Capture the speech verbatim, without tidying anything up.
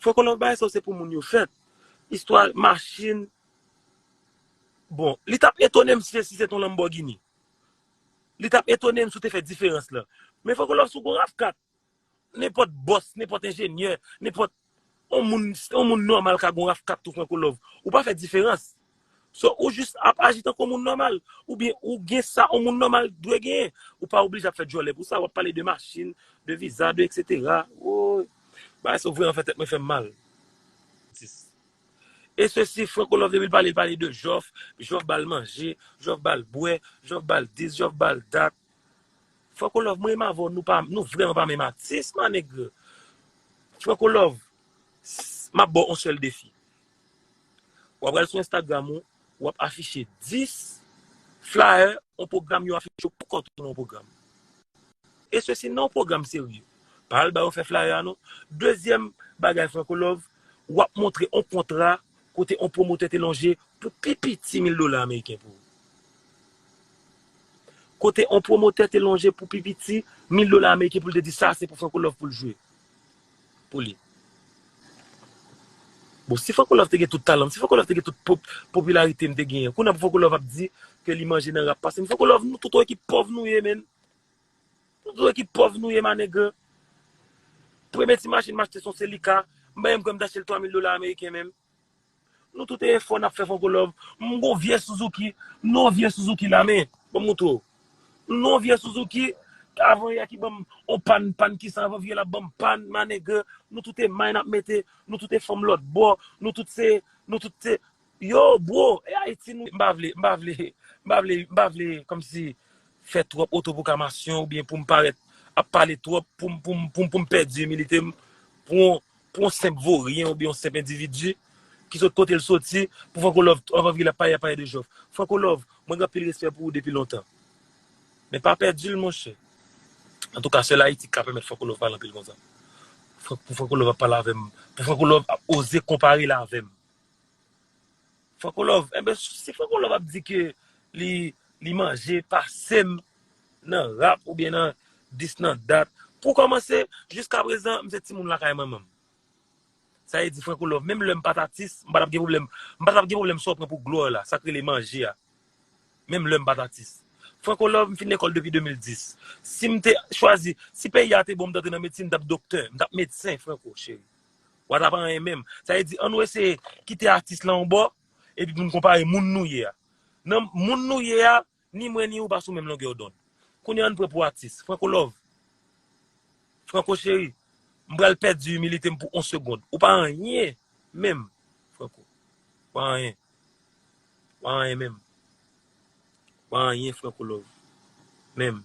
Franco Love, bagay sa yo se pou moun yo fèt. Istwa machin. Bon, li t ap etone m si, si se t on Lamborghini. Li t ap etone m si w te fè diferans lan. Men Franco Love, si w gon RAV kat, nenpòt bòs, nenpòt enjenyè, nenpòt on moun, on moun nòmal ka gon RAV kat tou, Franco Love. Ou pa fè diferans. So, ou jis ap aji tankou on moun nòmal. Oubyen ou gen sa on moun nòmal dwe genyen. Ou pa oblije ap fè djòlè pou sa. W ap pale de machin, de viza, de etsetera. Woy. Bagay sa yo vrèman fè tèt mwen fè m mal. E sesi, Franco Love, depi l pale, l pale de Jòf, Jòf ba l manje, Jòf ba l bwè, Jòf ba l dis, Jòf ba l dat. Franco Love, mwen menm avè w, nou pa, nou vrèman pa menm atis, ma nèg. Franco Love, s- m ap ba w on sèl defi. W ap al sou Instagram ou, w ap afiche dis flyer, on pwogram yo afiche w pou kont ou nan on pwogram. E sesi nan on pwogram serye. Pa al ba yo fè flyer a non. Dezyèm bagay, Franco Love, w ap montre on kontra kote on pwomotè te lonje pou pi piti mil dola ameriken pou ou. Kote on pwomotè te lonje pou pi piti mil dola ameriken pou l te di sa se pou Franco Love pou l jwe. Pou li. Bon, si Franco Love te gen tout talan m, si Franco Love te gen tout pop, popilarite m te genyen, kounye a pou Franco Love ap di ke li manje nan rap pase m. Franco Love, nou tout on ekip pòv nou ye, menn. Nou tout on ekip pòv nou ye, ma nèg. Premye ti machin m achte se on Celica. M pa menm kwè m t achte l twa mil dola ameriken menm. Nou tout e efò n ap fè, Franco Love. M gon vye Suzuki. M nan on vye Suzuki la, men. Ban m montre w. M nan on vye Suzuki. Avan yè ki ban m on pàn, pàn ki san avan vye la ban m pàn, ma nèg. Nou tout e may n ap mete. Nou tout e fanm lòt bò. Nou tout se, nou tout se. Yo, bro, e Ayiti nou, m pa vle, m pa vle, m pa vle, m pa vle kòmsi fè twòp otopwoklamasyon oubyen pou m parèt ap pale twòp, pou m, pou m, pou m, pou m pèdi imilite m pou on, pou on senp voryen oubyen on senp endividi ki sot kote l soti, pou Franco Love, anvan vire l ap pale, ap pale de Jòf. Franco Love, mwen gen anpil respè pou ou depi lontan. Men pa pèdi l, monchè. Antouka, sèl Ayiti k ka pèmèt Franco Love pale anpil konsa. Fran- Pou Franco Love ap pale avè m, pou Franco Love ap oze konpare l avè m. Franco Love, enben, si Franco Love ap di ke li, li manje pase m nan rap oubyen nan dis nan dat, pou kòmanse, jiskaprezan, m se timoun lakay manman m. Sa vle di Franco Love, menm lè m pa t atis, m pa t ap gen pwoblèm, m pa t ap gen pwoblèm sa w pran pou glwa la, sa k rele manje a. Menm lè m pa t atis. Franco Love, m fin lekòl depi de mil dis. Si m te chwazi, si peyi a te ban m t antre nan medsin, m t ap doktè, m t ap medsen, Franco, cheri. W a t ap anyen menm. Sa vle di, ann nou eseye kite atis lan yon bò, epi pou n konpare moun nou ye a. Nan moun nou ye a, ni mwen ni ou pa sou menm longè dond. Kounye a ann pran pou atis. Franco Love. Franco cheri, m pral pèdi imilite m pou on segonn. Ou pa anyen menm, Franco. Ou pa anyen. Ou pa anyen menm. Ou pa anyen, Franco Love. Menm.